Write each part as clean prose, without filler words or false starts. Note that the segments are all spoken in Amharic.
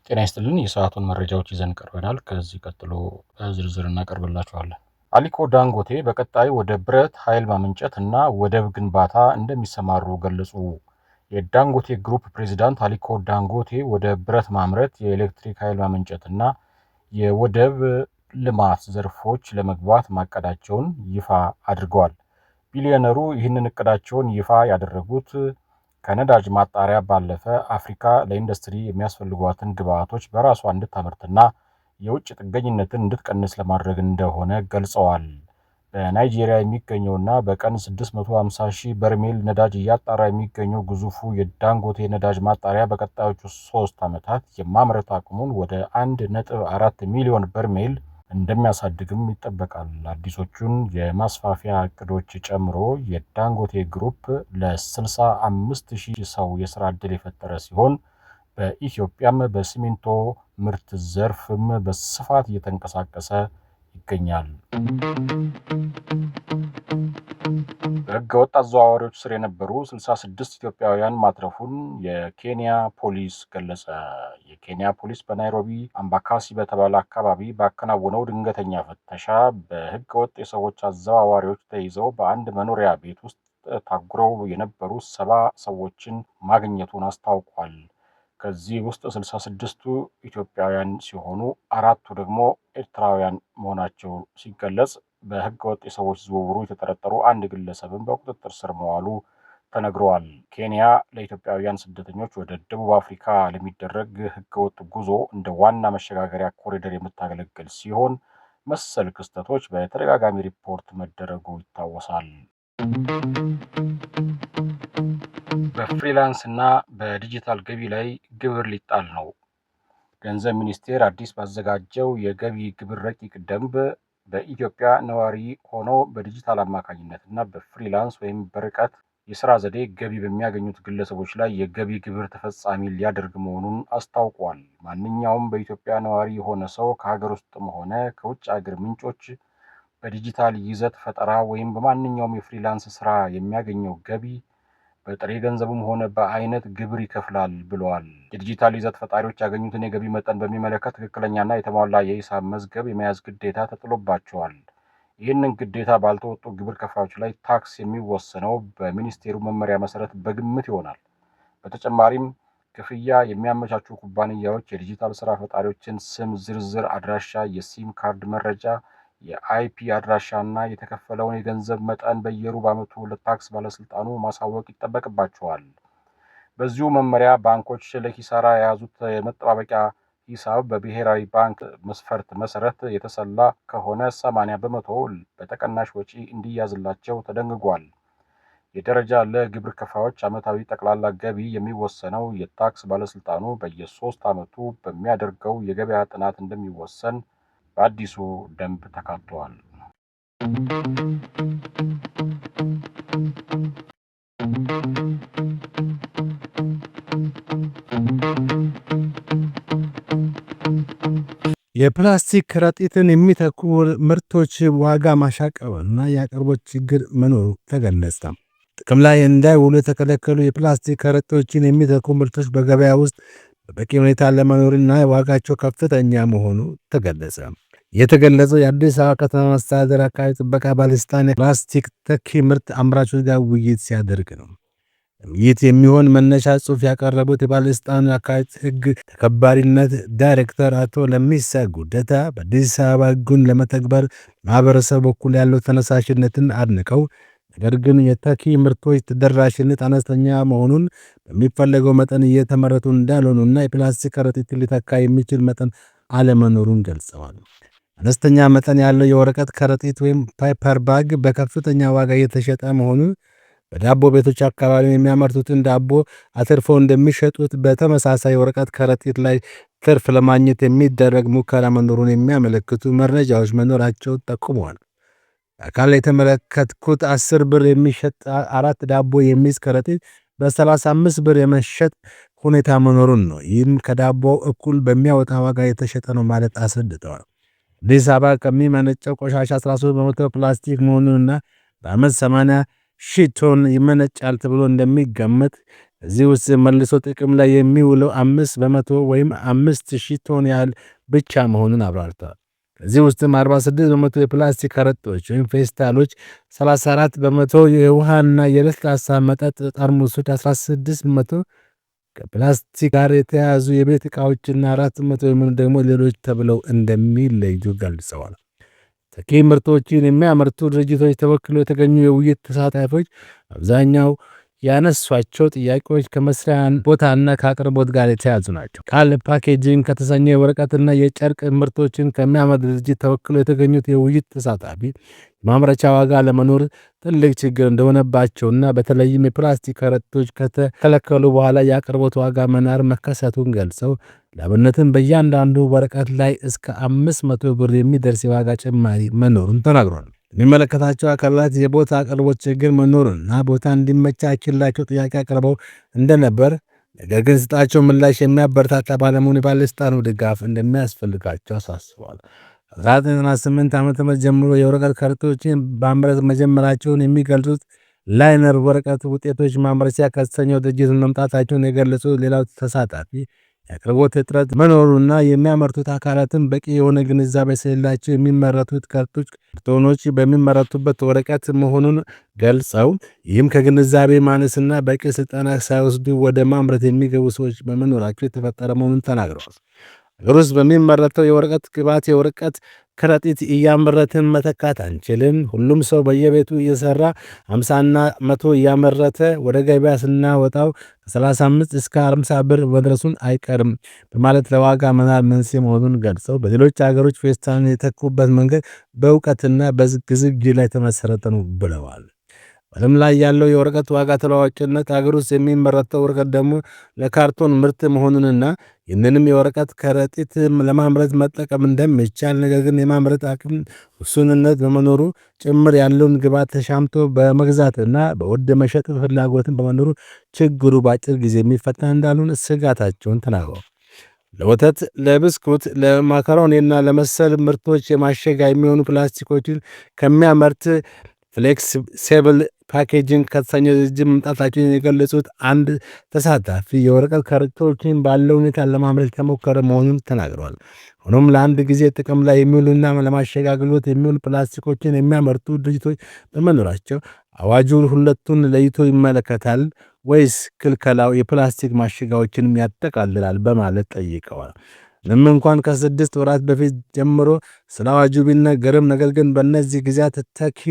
ጤና ይስጥልን። የሰዓቱን መረጃዎች ይዘን ቀርበናል። ከዚህ ቀጥሎ በዝርዝር እናቀርብላችኋለን። አሊኮ ዳንጎቴ በቀጣይ ወደ ብረት ኃይል ማመንጨት እና ወደብ ግንባታ እንደሚሰማሩ ገለጹ። የዳንጎቴ ግሩፕ ፕሬዚዳንት አሊኮ ዳንጎቴ ወደ ብረት ማምረት፣ የኤሌክትሪክ ኃይል ማመንጨት እና የወደብ ልማት ዘርፎች ለመግባት ማቀዳቸውን ይፋ አድርገዋል። ቢሊዮነሩ ይህንን እቅዳቸውን ይፋ ያደረጉት ከነዳጅ ማጣሪያ ባለፈ አፍሪካ ለኢንዱስትሪ የሚያስፈልጓትን ግብዓቶች በራሷ እንድታመርትና የውጭ ጥገኝነትን እንድትቀንስ ለማድረግ እንደሆነ ገልጸዋል። በናይጄሪያ የሚገኘውና በቀን 650 ሺህ በርሜል ነዳጅ እያጣራ የሚገኘው ግዙፉ የዳንጎቴ ነዳጅ ማጣሪያ በቀጣዮቹ 3 ዓመታት የማምረት አቅሙን ወደ 1.4 ሚሊዮን በርሜል እንደሚያሳድግም ይጠበቃል። አዲሶቹን የማስፋፊያ እቅዶች ጨምሮ የዳንጎቴ ግሩፕ ለ65 ሺህ ሰው የስራ ዕድል የፈጠረ ሲሆን፣ በኢትዮጵያም በሲሚንቶ ምርት ዘርፍም በስፋት እየተንቀሳቀሰ ይገኛል። በህገወጥ አዘዋዋሪዎች ስር የነበሩ 66 ኢትዮጵያውያን ማትረፉን የኬንያ ፖሊስ ገለጸ። የኬንያ ፖሊስ በናይሮቢ አምባካሲ በተባለ አካባቢ ባከናወነው ድንገተኛ ፍተሻ በህገወጥ የሰዎች አዘዋዋሪዎች ተይዘው በአንድ መኖሪያ ቤት ውስጥ ታጉረው የነበሩ 70 ሰዎችን ማግኘቱን አስታውቋል። ከዚህ ውስጥ 66ቱ ኢትዮጵያውያን ሲሆኑ አራቱ ደግሞ ኤርትራውያን መሆናቸው ሲገለጽ፣ በህገወጥ የሰዎች ዝውውሩ የተጠረጠሩ አንድ ግለሰብን በቁጥጥር ስር መዋሉ ተነግረዋል። ኬንያ ለኢትዮጵያውያን ስደተኞች ወደ ደቡብ አፍሪካ ለሚደረግ ህገወጥ ጉዞ እንደ ዋና መሸጋገሪያ ኮሪደር የምታገለግል ሲሆን፣ መሰል ክስተቶች በተደጋጋሚ ሪፖርት መደረጉ ይታወሳል። በ freelance እና በዲጂታል ገቢ ላይ ግብር ሊጣል ነው። ገንዘብ ሚኒስቴር አዲስ ባዘጋጀው የገቢ ግብር ረቂቅ ደንብ በኢትዮጵያ ነዋሪ ሆኖ በዲጂታል አማካኝነት እና በ freelance ወይም በርቀት የስራ ዘዴ ገቢ በሚያገኙት ግለሰቦች ላይ የገቢ ግብር ተፈጻሚ ሊያደርግ መሆኑን አስታውቋል። ማንኛውም በኢትዮጵያ ነዋሪ የሆነ ሰው ከሀገር ውስጥም ሆነ ከውጭ ሀገር ምንጮች በዲጂታል ይዘት ፈጠራ ወይም በማንኛውም የ freelance ስራ የሚያገኘው ገቢ በጥሬ ገንዘቡም ሆነ በአይነት ግብር ይከፍላል ብለዋል። የዲጂታል ይዘት ፈጣሪዎች ያገኙትን የገቢ መጠን በሚመለከት ትክክለኛና የተሟላ የሂሳብ መዝገብ የመያዝ ግዴታ ተጥሎባቸዋል። ይህንን ግዴታ ባልተወጡ ግብር ከፋዮች ላይ ታክስ የሚወሰነው በሚኒስቴሩ መመሪያ መሰረት በግምት ይሆናል። በተጨማሪም ክፍያ የሚያመቻቹ ኩባንያዎች የዲጂታል ስራ ፈጣሪዎችን ስም ዝርዝር፣ አድራሻ፣ የሲም ካርድ መረጃ፣ የ IP አድራሻ እና የተከፈለውን የገንዘብ መጠን በየሩብ ዓመቱ ለታክስ ባለስልጣኑ ማሳወቅ ይጠበቅባቸዋል። በዚሁ መመሪያ ባንኮች ለኪሳራ የያዙት የመጠባበቂያ ሂሳብ በብሔራዊ ባንክ መስፈርት መሰረት የተሰላ ከሆነ 80% በተቀናሽ ወጪ እንዲያዝላቸው ተደንግጓል። የደረጃ ለ ግብር ከፋዮች ዓመታዊ ጠቅላላ ገቢ የሚወሰነው የታክስ ባለስልጣኑ በየ3 ዓመቱ በሚያደርገው የገበያ ጥናት እንደሚወሰን በአዲሱ ደንብ ተካቷል። የፕላስቲክ ከረጢትን የሚተኩ ምርቶች ዋጋ ማሻቀብና የአቅርቦት ችግር መኖሩ ተገለጸ። ጥቅም ላይ እንዳይውሉ የተከለከሉ የፕላስቲክ ከረጢቶችን የሚተኩ ምርቶች በገበያ ውስጥ በበቂ ሁኔታ አለመኖርና ዋጋቸው ከፍተኛ መሆኑ ተገለጸ። የተገለጸው የአዲስ አበባ ከተማ አስተዳደር አካባቢ ጥበቃ ባለስልጣን ፕላስቲክ ተኪ ምርት አምራቾች ጋር ውይይት ሲያደርግ ነው። ውይይት የሚሆን መነሻ ጽሑፍ ያቀረቡት የባለስልጣኑ የአካባቢ ሕግ ተከባሪነት ዳይሬክተር አቶ ለሚሳ ጉደታ፣ በአዲስ አበባ ሕጉን ለመተግበር ማህበረሰብ በኩል ያለው ተነሳሽነትን አድንቀው፣ ነገር ግን የተኪ ምርቶች ተደራሽነት አነስተኛ መሆኑን፣ በሚፈለገው መጠን እየተመረቱ እንዳልሆኑና የፕላስቲክ ከረጢትን ሊተካ የሚችል መጠን አለመኖሩን ገልጸዋል። አነስተኛ መጠን ያለው የወረቀት ከረጢት ወይም paper bag በከፍተኛ ዋጋ እየተሸጠ መሆኑን፣ በዳቦ ቤቶች አካባቢ የሚያመርቱትን ዳቦ አትርፈው እንደሚሸጡት በተመሳሳይ ወረቀት ከረጢት ላይ ትርፍ ለማግኘት የሚደረግ ሙከራ መኖሩን የሚያመለክቱ መረጃዎች መኖራቸውን ጠቁመዋል። በአካል የተመለከትኩት 10 ብር የሚሸጥ አራት ዳቦ የሚይዝ ከረጢት በ35 ብር የመሸጥ ሁኔታ መኖሩን ነው። ይህም ከዳቦ እኩል በሚያወጣ ዋጋ የተሸጠ ነው ማለት አስረድተዋል። አዲስ አበባ ከሚመነጨው ቆሻሻ 13% ፕላስቲክ መሆኑንና በዓመት 80 ሺህ ቶን ይመነጫል ተብሎ እንደሚገመት እዚህ ውስጥ መልሶ ጥቅም ላይ የሚውለው 5% ወይም 5,000 ቶን ያህል ብቻ መሆኑን አብራርተዋል። ከዚህ ውስጥም 46% የፕላስቲክ ከረጢቶች ወይም ፌስታሎች፣ 34% የውሃና የለስላሳ መጠጥ ጠርሙሶች፣ 16% ከፕላስቲክ ጋር የተያያዙ የቤት ዕቃዎችና 4% የሚሆኑ ደግሞ ሌሎች ተብለው እንደሚለዩ ገልጸዋል። ተኪ ምርቶችን የሚያመርቱ ድርጅቶች ተወክለው የተገኙ የውይይት ተሳታፊዎች አብዛኛው ያነሷቸው ጥያቄዎች ከመስሪያ ቦታና ከአቅርቦት ጋር የተያያዙ ናቸው። ቃል ፓኬጂንግ ከተሰኘ የወረቀትና የጨርቅ ምርቶችን ከሚያመርት ድርጅት ተወክለው የተገኙት የውይይት ተሳታፊ የማምረቻ ዋጋ ለመኖር ትልቅ ችግር እንደሆነባቸውና በተለይም የፕላስቲክ ከረጢቶች ከተከለከሉ በኋላ የአቅርቦት ዋጋ መናር መከሰቱን ገልጸው፣ ለአብነትም በእያንዳንዱ ወረቀት ላይ እስከ 500 ብር የሚደርስ የዋጋ ጭማሪ መኖሩን ተናግሯል። የሚመለከታቸው አካላት የቦታ አቅርቦት ችግር መኖሩንና ቦታ እንዲመቻችላቸው ጥያቄ አቅርበው እንደነበር፣ ነገር ግን ስጣቸው ምላሽ የሚያበረታታ ባለመሆኑ የባለስልጣኑ ድጋፍ እንደሚያስፈልጋቸው አሳስበዋል። 1998 ዓ.ም ጀምሮ የወረቀት ከረጢቶችን ማምረት መጀመራቸውን የሚገልጹት ላይነር ወረቀት ውጤቶች ማምረቻ ከተሰኘው ድርጅት መምጣታቸውን የገለጹት ሌላው ተሳታፊ፣ የአቅርቦት እጥረት መኖሩና የሚያመርቱት አካላትን በቂ የሆነ ግንዛቤ ስለሌላቸው የሚመረቱት ካርቶኖች በሚመረቱበት ወረቀት መሆኑን ገልጸው፣ ይህም ከግንዛቤ ማነስና በቂ ስልጠና ሳይወስዱ ወደ ማምረት የሚገቡ ሰዎች በመኖራቸው የተፈጠረ መሆኑን ተናግረዋል። ሀገር ውስጥ በሚመረተው የወረቀት ግብዓት የወረቀት ከረጢት እያመረትን መተካት አንችልም። ሁሉም ሰው በየቤቱ እየሰራ 50ና 100 እያመረተ ወደ ገበያ ስናወጣው ከ35 እስከ 50 ብር መድረሱን አይቀርም በማለት ለዋጋ መናር መንስኤ መሆኑን ገልጸው፣ በሌሎች ሀገሮች ፌስታልን የተኩበት መንገድ በእውቀትና በዝግጅት ላይ የተመሰረተ ነው ብለዋል። በዓለም ላይ ያለው የወረቀት ዋጋ ተለዋዋጭነት አገር ውስጥ የሚመረተው ወረቀት ደግሞ ለካርቶን ምርት መሆኑንና ይህንንም የወረቀት ከረጢት ለማምረት መጠቀም እንደሚቻል፣ ነገር ግን የማምረት አቅም ውሱንነት በመኖሩ ጭምር ያለውን ግብዓት ተሻምቶ በመግዛትና በውድ መሸጥ ፍላጎትን በመኖሩ ችግሩ በአጭር ጊዜ የሚፈታ እንዳልሆነ ስጋታቸውን ተናግረዋል። ለወተት፣ ለብስኩት፣ ለማካሮኒና ለመሰል ምርቶች የማሸጊያ የሚሆኑ ፕላስቲኮችን ከሚያመርት ፍሌክሲብል ፓኬጂንግ ከተሰኘ ድርጅት መምጣታቸውን የገለጹት አንድ ተሳታፊ፣ የወረቀት ከረጢቶችን ባለው ሁኔታ ለማምረት የተሞከረ መሆኑን ተናግረዋል። ሆኖም ለአንድ ጊዜ ጥቅም ላይ የሚውሉና ለማሸጊያ አገልግሎት የሚውሉ ፕላስቲኮችን የሚያመርቱ ድርጅቶች በመኖራቸው አዋጁ ሁለቱን ለይቶ ይመለከታል ወይስ ክልከላው የፕላስቲክ ማሸጊያዎችንም ያጠቃልላል በማለት ጠይቀዋል። ምንም እንኳን ከ6 ወራት በፊት ጀምሮ ስለ አዋጁ ቢነገርም፣ ነገር ግን በእነዚህ ጊዜያት ተኪ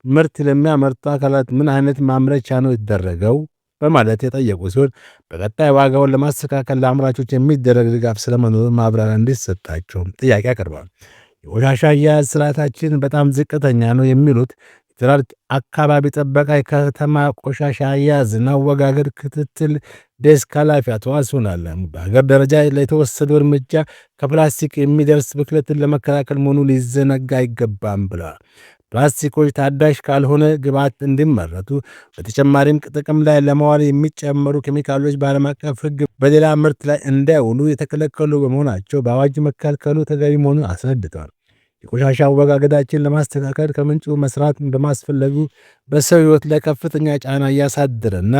ምርት ለሚያመርቱ አካላት ምን አይነት ማምረቻ ነው የተደረገው በማለት የጠየቁ ሲሆን፣ በቀጣይ ዋጋውን ለማስተካከል ለአምራቾች የሚደረግ ድጋፍ ስለመኖሩ ማብራሪያ እንዲሰጣቸው ጥያቄ አቅርበዋል። የቆሻሻ አያያዝ ስርዓታችን በጣም ዝቅተኛ ነው የሚሉት የፌዴራል አካባቢ ጥበቃ የከተማ ቆሻሻ አያያዝና አወጋገድ ክትትል ዴስክ ኃላፊ አቶ ዋሲሁን አለሙ፣ በሀገር ደረጃ የተወሰደው እርምጃ ከፕላስቲክ የሚደርስ ብክለትን ለመከላከል መሆኑ ሊዘነጋ አይገባም ብለዋል። ፕላስቲኮች ታዳሽ ካልሆነ ግብዓት እንዲመረቱ፣ በተጨማሪም ጥቅም ላይ ለማዋል የሚጨመሩ ኬሚካሎች በዓለም አቀፍ ሕግ በሌላ ምርት ላይ እንዳይውሉ የተከለከሉ በመሆናቸው በአዋጅ መከልከሉ ተገቢ መሆኑን አስረድተዋል። የቆሻሻ አወጋገዳችን ለማስተካከል ከምንጩ መስራት በማስፈለጉ በሰው ሕይወት ላይ ከፍተኛ ጫና እያሳደረና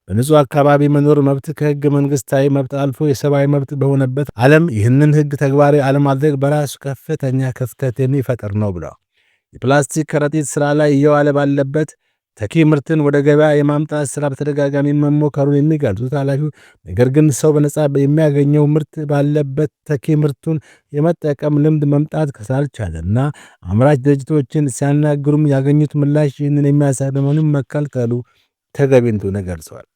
በንጹህ አካባቢ መኖር መብት ከህገ መንግስታዊ መብት አልፎ የሰብአዊ መብት በሆነበት ዓለም ይህንን ሕግ ተግባራዊ አለማድረግ በራሱ ከፍተኛ ክፍተት የሚፈጥር ነው ብለዋል። የፕላስቲክ ከረጢት ስራ ላይ እየዋለ ባለበት ተኪ ምርትን ወደ ገበያ የማምጣት ስራ በተደጋጋሚ መሞከሩን የሚገልጹት ኃላፊው፣ ነገር ግን ሰው በነፃ የሚያገኘው ምርት ባለበት ተኪ ምርቱን የመጠቀም ልምድ መምጣት ስላልቻለና አምራች ድርጅቶችን ሲያናግሩም ያገኙት ምላሽ ይህንን የሚያሳይ በመሆኑ መከልከሉ ተገቢ እንደሆነ ገልጸዋል።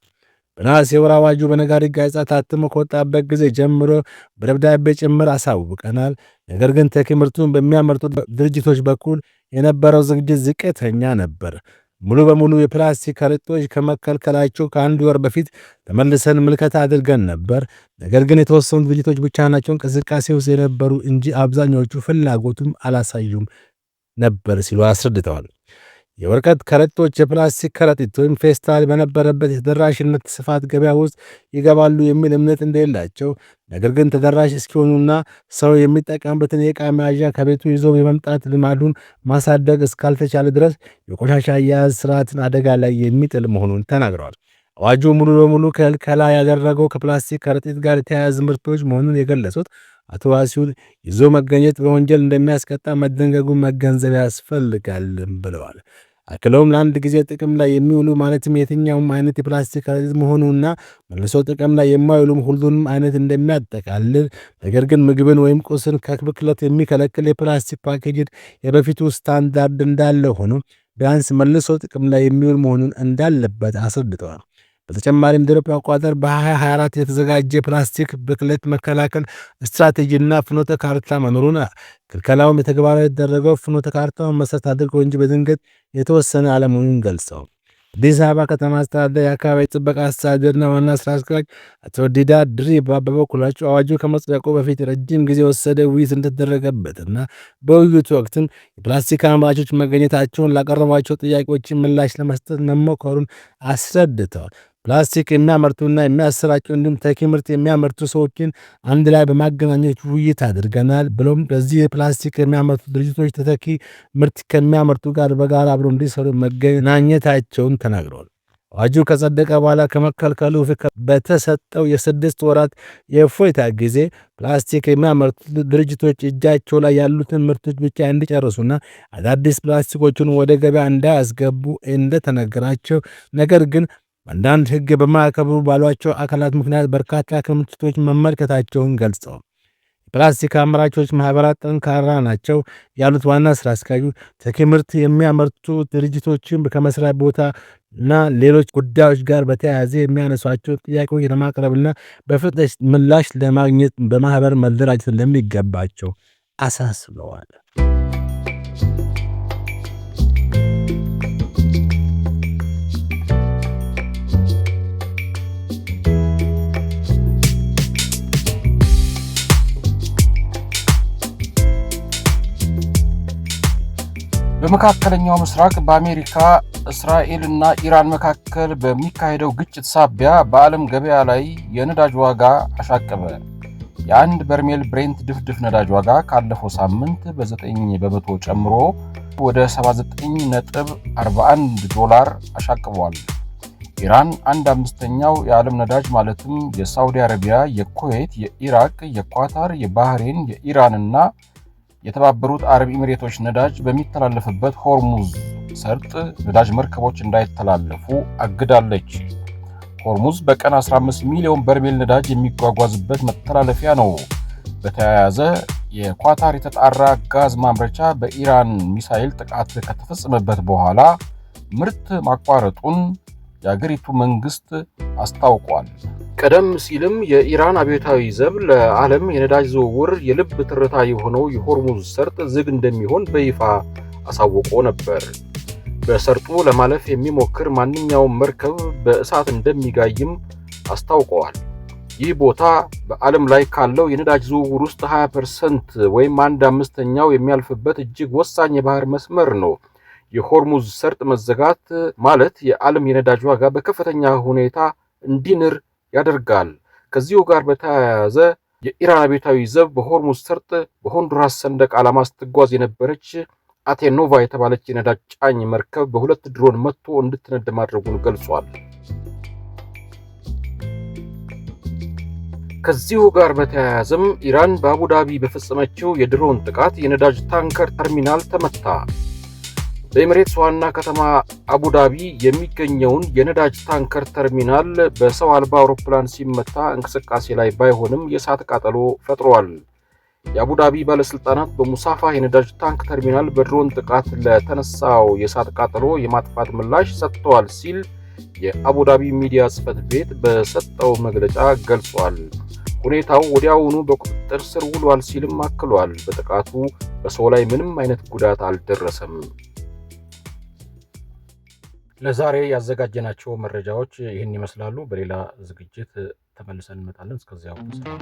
በነሐሴ ወር አዋጁ በነጋሪት ጋዜጣ ታትሞ ከወጣበት ጊዜ ጀምሮ በደብዳቤ ጭምር አሳውቀናል። ነገር ግን ተኪ ምርቱን በሚያመርቱ ድርጅቶች በኩል የነበረው ዝግጅት ዝቅተኛ ነበር። ሙሉ በሙሉ የፕላስቲክ ከረጢቶች ከመከልከላቸው ከአንድ ወር በፊት ተመልሰን ምልከታ አድርገን ነበር። ነገር ግን የተወሰኑ ድርጅቶች ብቻ ናቸው እንቅስቃሴ ውስጥ የነበሩ እንጂ አብዛኛዎቹ ፍላጎቱም አላሳዩም ነበር ሲሉ አስረድተዋል። የወረቀት ከረጢቶች የፕላስቲክ ከረጢት ወይም ፌስታል በነበረበት የተደራሽነት ስፋት ገበያ ውስጥ ይገባሉ የሚል እምነት እንደሌላቸው፣ ነገር ግን ተደራሽ እስኪሆኑና ሰው የሚጠቀምበትን የዕቃ መያዣ ከቤቱ ይዞ የመምጣት ልማዱን ማሳደግ እስካልተቻለ ድረስ የቆሻሻ አያያዝ ስርዓትን አደጋ ላይ የሚጥል መሆኑን ተናግረዋል። አዋጁ ሙሉ በሙሉ ክልከላ ያደረገው ከፕላስቲክ ከረጢት ጋር የተያያዙ ምርቶች መሆኑን የገለጹት አቶ ዋሲሁን ይዞ መገኘት በወንጀል እንደሚያስቀጣ መደንገጉን መገንዘብ ያስፈልጋል ብለዋል። አክለውም ለአንድ ጊዜ ጥቅም ላይ የሚውሉ ማለትም የትኛውም አይነት የፕላስቲክ ከረጢት መሆኑና መልሶ ጥቅም ላይ የማይውሉም ሁሉንም አይነት እንደሚያጠቃልል፣ ነገር ግን ምግብን ወይም ቁስን ከብክለት የሚከለክል የፕላስቲክ ፓኬጅ የበፊቱ ስታንዳርድ እንዳለ ሆኖ ቢያንስ መልሶ ጥቅም ላይ የሚውል መሆኑን እንዳለበት አስረድተዋል። በተጨማሪም እንደ አውሮፓ አቆጣጠር በ2024 የተዘጋጀ የፕላስቲክ ብክለት መከላከል ስትራቴጂና ፍኖተ ካርታ መኖሩን፣ ክልከላውም የተግባራዊ የተደረገው ፍኖተ ካርታውን መሰረት አድርጎ እንጂ በድንገት የተወሰነ አለመሆኑን ገልጸው፣ አዲስ አበባ ከተማ አስተዳደር የአካባቢ ጥበቃ አስተዳደርና ዋና ስራ አስኪያጅ አቶ ዲዳ ድሪባ በበኩላቸው አዋጁ ከመጽደቁ በፊት ረጅም ጊዜ የወሰደ ውይይት እንደተደረገበትና በውይይቱ ወቅትም የፕላስቲክ አምራቾች መገኘታቸውን ላቀረቧቸው ጥያቄዎችን ምላሽ ለመስጠት መሞከሩን አስረድተዋል። ፕላስቲክ የሚያመርቱና የሚያሰራጩ እንዲሁም ተኪ ምርት የሚያመርቱ ሰዎችን አንድ ላይ በማገናኘት ውይይት አድርገናል። ብሎም በዚህ የፕላስቲክ የሚያመርቱ ድርጅቶች ተተኪ ምርት ከሚያመርቱ ጋር በጋራ አብሮ እንዲሰሩ መገናኘታቸውን ተናግረዋል። አዋጁ ከጸደቀ በኋላ ከመከልከሉ በተሰጠው የ6 ወራት የእፎይታ ጊዜ ፕላስቲክ የሚያመርቱ ድርጅቶች እጃቸው ላይ ያሉትን ምርቶች ብቻ እንዲጨርሱና አዳዲስ ፕላስቲኮችን ወደ ገበያ እንዳያስገቡ እንደተነገራቸው፣ ነገር ግን አንዳንድ ሕግ በማያከብሩ ባሏቸው አካላት ምክንያት በርካታ ክምችቶች መመልከታቸውን ገልጸው፣ የፕላስቲክ አምራቾች ማህበራት ጠንካራ ናቸው ያሉት ዋና ስራ አስኪያጁ ተኪ ምርት የሚያመርቱ ድርጅቶችን ከመስሪያ ቦታ እና ሌሎች ጉዳዮች ጋር በተያያዘ የሚያነሷቸው ጥያቄዎች ለማቅረብና በፍጥነት ምላሽ ለማግኘት በማህበር መደራጀት እንደሚገባቸው አሳስበዋል። በመካከለኛው ምስራቅ በአሜሪካ፣ እስራኤል እና ኢራን መካከል በሚካሄደው ግጭት ሳቢያ በዓለም ገበያ ላይ የነዳጅ ዋጋ አሻቀበ። የአንድ በርሜል ብሬንት ድፍድፍ ነዳጅ ዋጋ ካለፈው ሳምንት በ9% ጨምሮ ወደ 79.41 ዶላር አሻቅቧል። ኢራን አንድ አምስተኛው የዓለም ነዳጅ ማለትም የሳውዲ አረቢያ፣ የኩዌት፣ የኢራቅ፣ የኳታር፣ የባህሬን፣ የኢራን እና የተባበሩት አረብ ኤሚሬቶች ነዳጅ በሚተላለፍበት ሆርሙዝ ሰርጥ ነዳጅ መርከቦች እንዳይተላለፉ አግዳለች። ሆርሙዝ በቀን 15 ሚሊዮን በርሜል ነዳጅ የሚጓጓዝበት መተላለፊያ ነው። በተያያዘ የኳታር የተጣራ ጋዝ ማምረቻ በኢራን ሚሳኤል ጥቃት ከተፈጸመበት በኋላ ምርት ማቋረጡን የአገሪቱ መንግስት አስታውቋል። ቀደም ሲልም የኢራን አብዮታዊ ዘብ ለዓለም የነዳጅ ዝውውር የልብ ትርታ የሆነው የሆርሙዝ ሰርጥ ዝግ እንደሚሆን በይፋ አሳውቆ ነበር። በሰርጡ ለማለፍ የሚሞክር ማንኛውም መርከብ በእሳት እንደሚጋይም አስታውቀዋል። ይህ ቦታ በዓለም ላይ ካለው የነዳጅ ዝውውር ውስጥ 20% ወይም አንድ አምስተኛው የሚያልፍበት እጅግ ወሳኝ የባህር መስመር ነው። የሆርሙዝ ሰርጥ መዘጋት ማለት የዓለም የነዳጅ ዋጋ በከፍተኛ ሁኔታ እንዲንር ያደርጋል። ከዚሁ ጋር በተያያዘ የኢራን አብዮታዊ ዘብ በሆርሙዝ ሰርጥ በሆንዱራስ ሰንደቅ ዓላማ ስትጓዝ የነበረች አቴኖቫ የተባለች የነዳጅ ጫኝ መርከብ በሁለት ድሮን መትቶ እንድትነድ ማድረጉን ገልጿል። ከዚሁ ጋር በተያያዘም ኢራን በአቡዳቢ በፈጸመችው የድሮን ጥቃት የነዳጅ ታንከር ተርሚናል ተመታ። በኤሚሬትስ ዋና ከተማ አቡዳቢ የሚገኘውን የነዳጅ ታንከር ተርሚናል በሰው አልባ አውሮፕላን ሲመታ እንቅስቃሴ ላይ ባይሆንም የእሳት ቃጠሎ ፈጥሯል። የአቡዳቢ ባለስልጣናት በሙሳፋ የነዳጅ ታንክ ተርሚናል በድሮን ጥቃት ለተነሳው የእሳት ቃጠሎ የማጥፋት ምላሽ ሰጥተዋል ሲል የአቡዳቢ ሚዲያ ጽሕፈት ቤት በሰጠው መግለጫ ገልጿል። ሁኔታው ወዲያውኑ በቁጥጥር ስር ውሏል ሲልም አክሏል። በጥቃቱ በሰው ላይ ምንም አይነት ጉዳት አልደረሰም። ለዛሬ ያዘጋጀናቸው መረጃዎች ይህን ይመስላሉ። በሌላ ዝግጅት ተመልሰን እንመጣለን። እስከዚያው ሰላም።